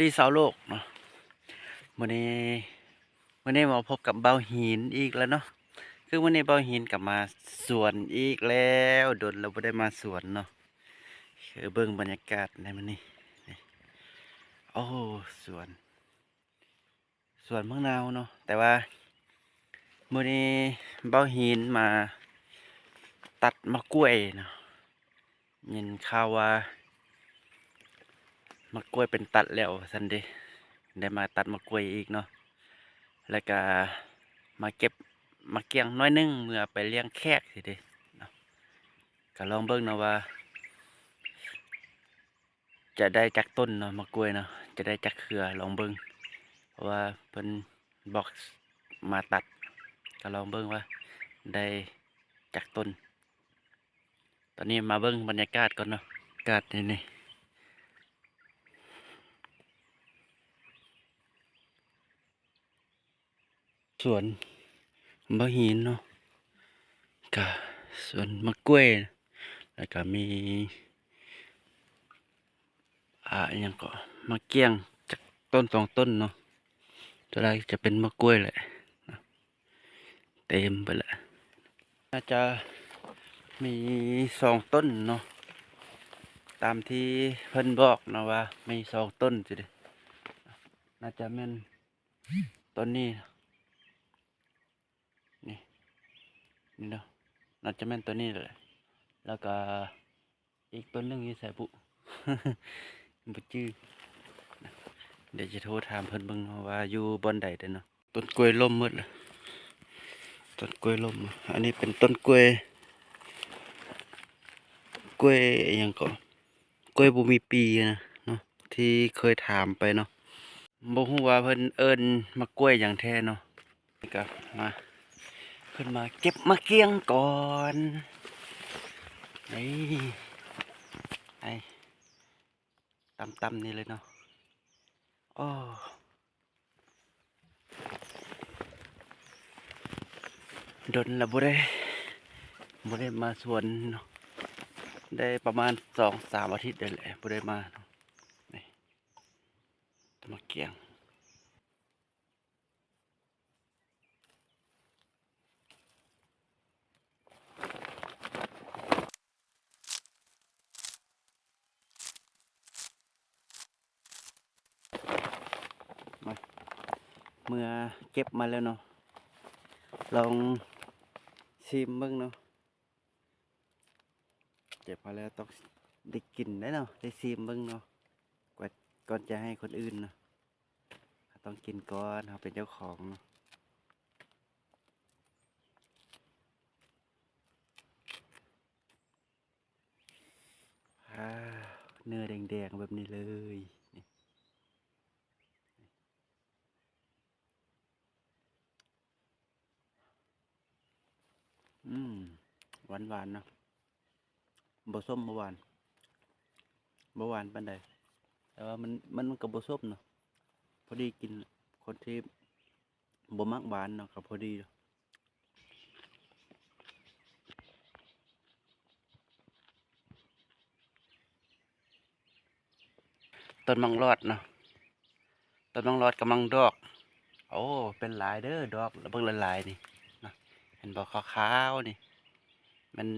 ດີຊາວໂລກເນາະ ມື້ນີ້ ມື້ນີ້ມາພົບກັບບ່າວຫີນອີກແລ້ວເນາະ. ຄືມື້ນີ້ບ່າວຫີນກໍມາສວນອີກແລ້ວ ດົນແລ້ວບໍ່ໄດ້ມາສວນເນາະ. ຄືເບິ່ງບັນຍາກາດໃນມື້ນີ້ ນີ້ ໂອ້ ສວນ ສວນໝາກນາວເນາະ. ແຕ່ວ່າມື້ນີ້ບ່າວຫີນມາຕັດໝາກກ້ວຍເນາະ. ຍິນຂ່າວວ່າໝາກກ້ວຍເປັນຕັດແລ້ວວ່າຊັ້ນເດ ໄດ້ມາຕັດໝາກກ້ວຍອີກເນາະ. ແລ້ວກະມາເກັບໝາກກ້ຽງໜ້ອຍໜຶ່ງເມືອໄປລ້ຽງແຂກຊີ້ເດເນາະ. ກະລອງເບິ່ງເນາະວ່າຈະໄດ້ຈັກຕົ້ນເນາະ ໝາກກ້ວຍເນາະ ຈະໄດ້ຈັກເຄືອ ລອງເບິ່ງ ເພາະວ່າເພິ່ນບອກມາຕັດ ກະລອງເບິ່ງວ່າໄດ້ຈັກຕົ້ນ. ຕອນນີ້ມາເບິ່ງບັນຍາກາດກ່ອນເນາະ ອາກາດນີ້ ນີ້ ສວນບ່າວຫີນເນາະ ກະສວນໝາກກ້ວຍ ແລ້ວກະມີ ອ່າ ອີຫຍັງເກາະ ໝາກກ້ຽງຈັກຕົ້ນສອງຕົ້ນເນາະ. ສ່ວນຫຼາຍຈະເປັນໝາກກ້ວຍແຫຼະ ເຕັມໄປແລ້ວ. ໜ້າຈະມີສອງຕົ້ນເນາະ ຕາມທີ່ເພິ່ນບອກເນາະວ່າມີສອງຕົ້ນຊີ້ເດ. ໜ້າຈະແມ່ນຕົ້ນນີ້ ນີ້ ນີ້ເນາະ ໜ້າຈະແມ່ນໂຕນີ້ແຫຼະ. ແລ້ວກະອີກຕົ້ນໜຶ່ງຢູ່ໃສບຸ ບໍ່ຈື່. ດຽວຈະໂທຖາມເພິ່ນເບິ່ງເນາະວ່າຢູ່ບ່ອນໃດເດ້ເນາະ. ຕົ້ນກ້ວຍລົ້ມໝົດລະ ຕົ້ນກ້ວຍລົ້ມ. ອັນນີ້ເປັນຕົ້ນກ້ວຍ ກ້ວຍອີຫຍັງເກາະ ກ້ວຍບໍ່ມີປີນະເນາະ ທີ່ເຄີຍຖາມໄປເນາະ. ບໍ່ຮູ້ວ່າເພິ່ນເອີ້ນໝາກກ້ວຍຫຍັງແທ້ເນາະ. ນີ້ກະມາ ຂຶ້ນມາເກັບໝາກກ້ຽງກ່ອນ. ນີ້ ໄອ້ ຕ່ຳໆນີ້ເລີຍເນາະ. ໂອ້ ດົນລະບໍ່ໄດ້ ບໍ່ໄດ້ມາສວນເນາະ ໄດ້ປະມານສອງສາມອາທິດໄດ້ແຫຼະ ບໍ່ໄດ້ມາເນາະ. ນີ້ ໝາກກ້ຽງ. ມາ ເມື່ອເກັບມາແລ້ວເນາະ ລອງຊີມເບິ່ງເນາະ. ເກັບມາແລ້ວຕ້ອງໄດ້ກິນໄດ໋ເນາະ ໄດ້ຊີມເບິ່ງເນາະ ກ່ອນ ກ່ອນຈະໃຫ້ຄົນອື່ນເນາະ. ເຮົາຕ້ອງກິນກ່ອນ ເຮົາເປັນເຈົ້າຂອງເນາະ. ອາ ເນື້ອແດງໆແບບນີ້ເລີຍ. ອືມ ຫວານໆເນາະ ບໍ່ສົ້ມບໍ່ຫວານ ບໍ່ຫວານປານໃດ ແຕ່ວ່າມັນ ມັນ ມັນກໍບໍ່ສົ້ມເນາະ ພໍດີກິນ. ຄົນທີ່ບໍ່ມັກຫວານເນາະ ກໍພໍດີ. ຕົ້ນໝາກຫຼອດເນາະ ຕົ້ນໝາກຫຼອດກຳລັງດອກ. ໂອ້ ເປັນຫຼາຍເດີດອກ ເບິ່ງຫຼາຍໆນີ້ເນາະ ເຫັນບໍ່ ຂາວໆນີ້ ແມ່ນ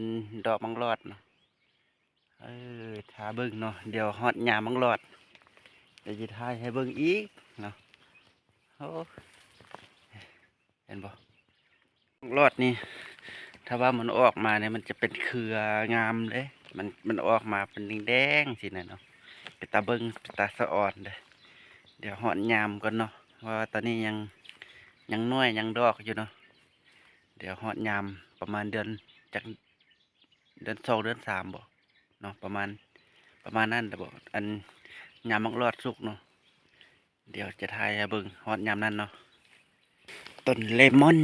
ດອກໝາກຫຼອດເນາະ. ເອີ ຖ້າເບິ່ງເນາະ ດຽວຮອດຍາມໝາກຫຼອດ ດຽວຊິຖ່າຍໃຫ້ເບິ່ງອີກເນາະ. ໂອ້ ເຫັນບໍ່ ໝາກຫຼອດນີ້ ຖ້າວ່າມັນອອກມານີ້ ມັນຈະເປັນເຄືອງາມເດ້ ມັນ ມັນອອກມາເປັນແດງໆຊີ້ນະເນາະ ເປັນຕາເບິ່ງ ເປັນຕາສະອອນເດ້. ດຽວຮອດຍາມກ່ອນເນາະ ເພາະວ່າຕອນນີ້ຍັງ ຍັງນ້ອຍ ຍັງດອກຢູ່ເນາະ. ດຽວຮອດຍາມປະມານເດືອນຈັກ ເດືອນສອງ ເດືອນສາມບໍເນາະ ປະມານ ປະມານນັ້ນແຫຼະບໍ ອັນຍາມໝາກຫຼອດສຸກເນາະ. ດຽວຈະຖ່າຍໃຫ້ເບິ່ງຮອດຍາມນັ້ນເນາະ. ຕົ້ນເລມອນ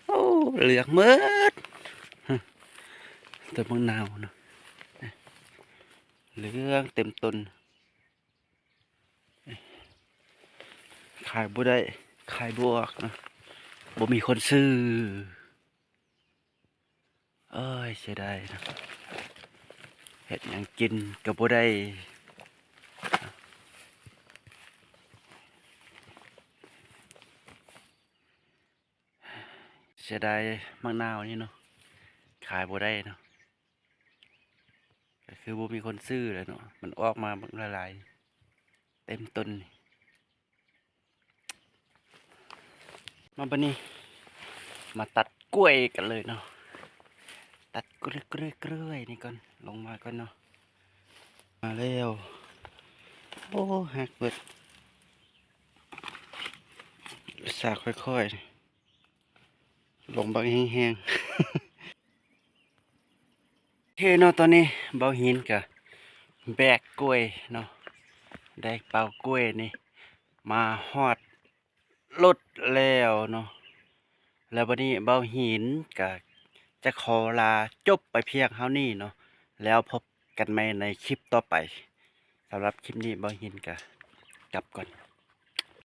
ໂອ້ ເຫຼືອງໝົດ ຕົ້ນໝາກນາວເນາະ ເຫຼືອງເຕັມຕົ້ນ. ຂາຍບໍ່ໄດ້ ຂາຍບໍ່ອອກເນາະ ບໍ່ມີຄົນຊື້. ເອີຍ ເສຍດາຍເນາະ ເຮັດຫຍັງກິນກໍບໍ່ໄດ້. ເສຍດາຍໝາກນາວນີ້ເນາະ ຂາຍບໍ່ໄດ້ເນາະ ກໍຄືບໍ່ມີຄົນຊື້ແຫຼະເນາະ ມັນອອກມາບັກຫຼາຍໆ ເຕັມຕົ້ນນີ້. ມາບັດນີ້ ມາຕັດກ້ວຍກັນເລີຍເນາະ ຕັດກ້ວຍໆໆນີ້ກ່ອນ ລົງມາກ່ອນເນາະ ມາແລ້ວ ໂອ້ ຫັກເບິດ ສາກຄ່ອຍໆ ລົງບັກແຮງໆ ໂອເຄເນາະ ຕອນນີ້ເບົາຫີນກະແບກກ້ວຍເນາະ ໄດ້ເປົາກ້ວຍນີ້ ມາຮອດລົດແລ້ວເນາະ ແລ້ວບັດນີ້ເບົາຫີນກະຈະຂໍລາຈົບໄປພຽງເທົ່ານີ້ເນາະ ແລ້ວພົບກັນໃໝ່ໃນຄລິບຕໍ່ໄປ. ສຳລັບຄລິບນີ້ເບົາຫີນກະກັບກ່ອນ.